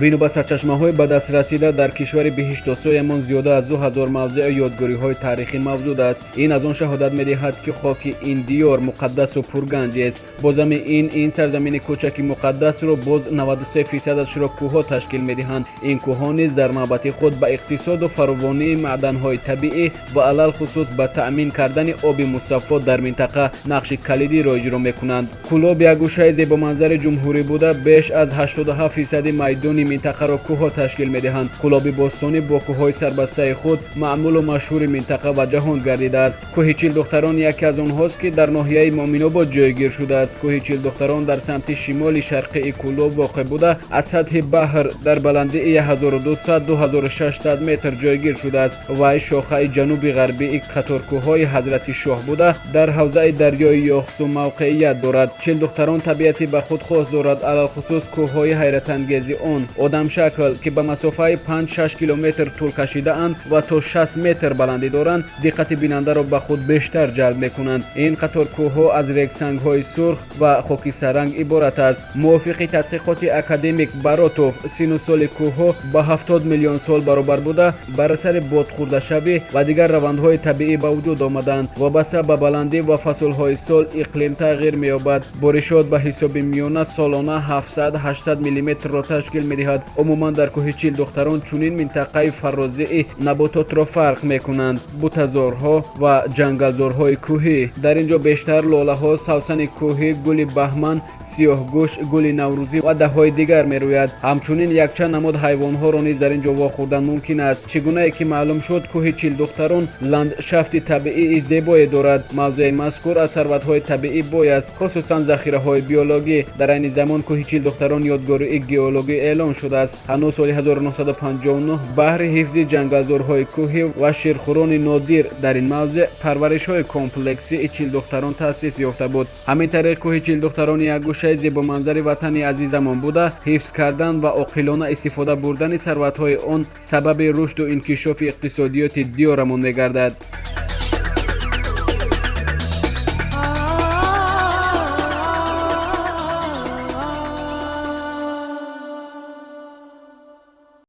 Бино ба сарчашмаҳои ба даст расида, дар кишвари биҳиштосоямон зиёда аз 2000 мавзеъу ёдгориҳои таърихӣ мавҷуд аст. Ин аз он шаҳодат медиҳад, ки хоки ин диёр муқаддасу пурганҷест. Бозами ин сарзамини кӯчаки муқаддасро боз 93%-ашро кӯҳҳо ташкил медиҳанд. Ин кӯҳҳо низ дар навбати худ ба иқтисоду фаровонии маъданҳои табиӣ ва алалхусус ба таъмин кардани оби мусаффо дар минтақа нақши калидиро иҷро мекунанд. Кӯлоб як гӯшаи зебоманзари ҷумҳурӣ буда, беш аз 87% майдони минтақаро кӯҳҳо ташкил медиҳанд. Кӯлоби бостонӣ бо кӯҳҳои сарбастаи худ маъмулу машҳури минтақа ва ҷаҳон гардидааст. Кӯҳи Чилдухтарон яке аз онҳост, ки дар ноҳияи Муъминобод ҷойгир шудааст. Кӯҳи Чилдухтарон дар самти шимоли шарқии Кӯлоб воқеъ буда, аз сатҳи баҳр дар баландии 1200-2600 метр ҷойгир шудааст. Вай шохаи ҷануби ғарбии қаторкӯҳҳои Ҳазрати Шоҳ буда, дар ҳавзаи дарёи Ёхсу мавқеият дорад. Чилдухтарон табиати ба худ хос дорад, алалхусус кӯҳҳои ҳайратангези он одамшакл, ки ба масофаи 5-6 километр тӯл кашидаанд ва то 60 метр баландӣ доранд, диққати бинандаро ба худ бештар ҷалб мекунанд. Ин қаторкӯҳҳо аз регсангҳои сурх ва хокисаранг иборат аст. Мувофиқи тадқиқоти академик Баротов, сину соли кӯҳҳо ба 70 миллион сол баробар буда, бар асари бодхӯрдашавӣ ва дигар равандҳои табиӣ ба вуҷуд омаданд. Вобаста ба баландӣ ва фаслҳои сол иқлим тағйир меёбад. Боришот ба ҳисоби миёна солона 700-800 миллиметрро ташкил медиҳад. Умуман дар кӯҳи Чилдухтарон чунин минтақаи фарозии набототро фарқ мекунанд: бутазорҳо ва ҷангалзорҳои кӯҳӣ. Дар ин ҷо бештар лолаҳо, савсани кӯҳӣ, гули баҳман, сиёҳгӯш, гули наврӯзӣ ва даҳҳои дигар мерӯяд. Ҳамчунин якчанд намуд ҳайвонҳоро низ дар ин ҷо вохӯрдан мумкин аст. Чӣ гунае ки маълум шуд, кӯҳи Чилдухтарон ландшафти табиии зебое дорад. Мавзеи мазкур аз сарватҳои табиӣ бой аст, хусусан захираҳои биологӣ. Дар айни замон кӯҳи Чилдухтарон ёдгории геологӣ эълон шудааст. Ҳанӯз соли 1959 баҳри ҳифзи ҷангалзорҳои кӯҳӣ ва ширхӯрони нодир дар ин мавзеъ парваришҳои комплексии Чилдухтарон таъсис ёфта буд. Ҳамин тариқ кӯҳи Чилдухтарон як гӯшаи зебоманзари ватани азизамон буда, ҳифз кардан ва оқилона истифода бурдани сарватҳои он сабаби рушду инкишофи иқтисодиёти диёрамон мегардад.